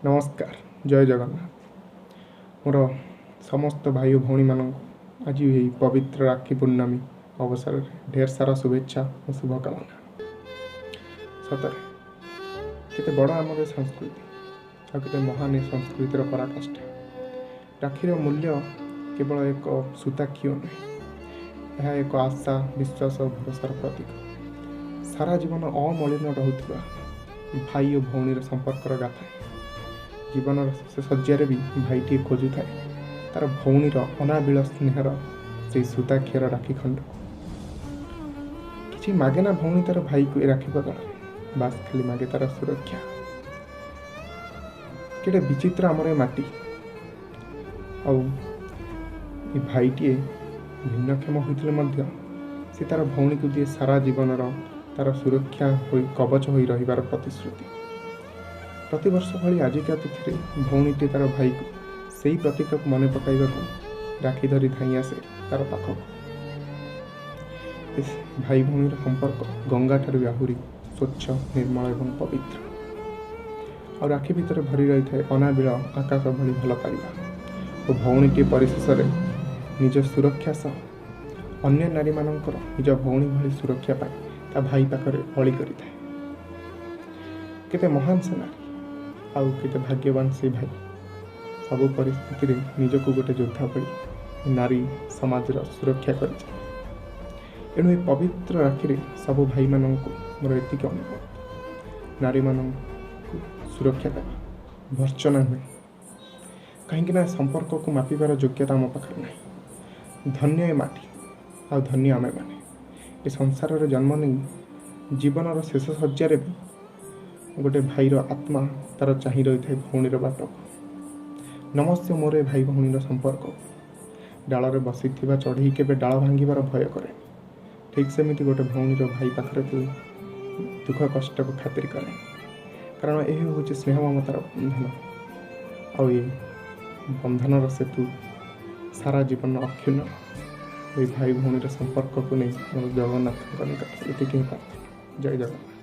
ନମସ୍କାର, ଜୟ ଜଗନ୍ନାଥ। ମୋର ସମସ୍ତ ଭାଇ ଓ ଭଉଣୀମାନଙ୍କୁ ଆଜି ଏହି ପବିତ୍ର ରାକ୍ଷୀ ପୂର୍ଣ୍ଣମୀ ଅବସରରେ ଢେର ସାରା ଶୁଭେଚ୍ଛା ଓ ଶୁଭକାମନା। ସତରେ କେତେ ବଡ଼ ଆମର ଏ ସଂସ୍କୃତି ଆଉ କେତେ ମହାନ ଏ ସଂସ୍କୃତିର ପରାକାଷ୍ଠା। ରାକ୍ଷୀର ମୂଲ୍ୟ କେବଳ ଏକ ସୂତା ଖିଅ ନୁହେଁ, ଏହା ଏକ ଆଶା, ବିଶ୍ୱାସ ଓ ଭରସାର ପ୍ରତୀକ। ସାରା ଜୀବନ ଅମଳିନ ରହୁଥିବା ଭାଇ ଓ ଭଉଣୀର ସମ୍ପର୍କର ଗାଥା। ଜୀବନର ଶେଷ ଶଯ୍ୟାରେ ବି ଭାଇଟିଏ ଖୋଜୁଥାଏ ତାର ଭଉଣୀର ଅନାବିଳ ସ୍ନେହର ସେଇ ସୂତା ଖିଅର ରାକ୍ଷୀ ଖଣ୍ଡକୁ। କିଛି ମାଗେନା ଭଉଣୀ ତାର ଭାଇକୁ ଏ ରାକ୍ଷୀ ବଦଳରେ, ବାସ୍ ଖାଲି ମାଗେ ତାର ସୁରକ୍ଷା। କେଡ଼େ ବିଚିତ୍ର ଆମର ଏ ମାଟି। ଆଉ ଏ ଭାଇଟିଏ ଭିନ୍ନକ୍ଷମ ହୋଇଥିଲେ ମଧ୍ୟ ସେ ତାର ଭଉଣୀକୁ ଦିଏ ସାରା ଜୀବନର ତାର ସୁରକ୍ଷା ହୋଇ କବଚ ହୋଇ ରହିବାର ପ୍ରତିଶ୍ରୁତି। ପ୍ରତିବର୍ଷ ଭଳି ଆଜିକା ତିଥିରେ ଭଉଣୀଟିଏ ତାର ଭାଇକୁ ସେଇ ପ୍ରତୀକକୁ ମନେ ପକାଇବାକୁ ରାକ୍ଷୀ ଧରି ଧାଇଁ ଆସେ ତାର ପାଖକୁ। ଭାଇ ଭଉଣୀର ସମ୍ପର୍କ ଗଙ୍ଗାଠାରୁ ବି ଆହୁରି ସ୍ୱଚ୍ଛ, ନିର୍ମଳ ଏବଂ ପବିତ୍ର। ଆଉ ରାକ୍ଷୀ ଭିତରେ ଭରି ରହିଥାଏ ଅନାବିଳ ଆକାଶ ଭଳି ଭଲ ପାଇବା। ଓ ଭଉଣୀଟିଏ ପରିଶେଷରେ ନିଜ ସୁରକ୍ଷା ସହ ଅନ୍ୟ ନାରୀମାନଙ୍କର ନିଜ ଭଉଣୀ ଭଳି ସୁରକ୍ଷା ପାଇଁ ତା ଭାଇ ପାଖରେ ଅଳି କରିଥାଏ। କେତେ ମହାନ ସେ ନାରୀ ଆଉ କେତେ ଭାଗ୍ୟବାନ ସେ ଭାଇ। ସବୁ ପରିସ୍ଥିତିରେ ନିଜକୁ ଗୋଟେ ଯୋଦ୍ଧା ଭଳି ନାରୀ ସମାଜର ସୁରକ୍ଷା କରିଥାଏ। ଏଣୁ ଏ ପବିତ୍ର ରାକ୍ଷୀରେ ସବୁ ଭାଇମାନଙ୍କୁ ମୋର ଏତିକି ଅନୁରୋଧ, ନାରୀମାନଙ୍କୁ ସୁରକ୍ଷା ଦେବା, ଭର୍ତ୍ସନା ନୁହେଁ। କାହିଁକିନା ସମ୍ପର୍କକୁ ମାପିବାର ଯୋଗ୍ୟତା ଆମ ପାଖରେ ନାହିଁ। ଧନ୍ୟ ଏ ମାଟି ଆଉ ଧନ୍ୟ ଆମେମାନେ ଏ ସଂସାରରେ ଜନ୍ମ ନେଇ ଜୀବନର ଶେଷ ଶଯ୍ୟାରେ ବି ଗୋଟେ ଭାଇର ଆତ୍ମା ତାର ଚାହିଁ ରହିଥାଏ ଭଉଣୀର ବାଟକୁ। ନମସ୍ୟ ମୋର ଏ ଭାଇ ଭଉଣୀର ସମ୍ପର୍କ। ଡାଳରେ ବସିଥିବା ଚଢ଼େଇ କେବେ ଡାଳ ଭାଙ୍ଗିବାର ଭୟ କରେ, ଠିକ୍ ସେମିତି ଗୋଟେ ଭଉଣୀର ଭାଇ ପାଖରେ ଥିଲେ ଦୁଃଖ କଷ୍ଟକୁ ଖାତିର କରେ। କାରଣ ଏହି ହେଉଛି ସ୍ନେହ ମମତାର ବନ୍ଧନ, ଆଉ ଏ ବନ୍ଧନର ସେତୁ ସାରା ଜୀବନ ଅକ୍ଷୁଣ୍ଣ। ଏଇ ଭାଇ ଭଉଣୀର ସମ୍ପର୍କକୁ ନେଇ ମୋର ଜଗନ୍ନାଥଙ୍କ ନିକଟରେ ଏତିକି ହିଁ ପ୍ରାର୍ଥନା। ଜୟ ଜଗନ୍ନାଥ।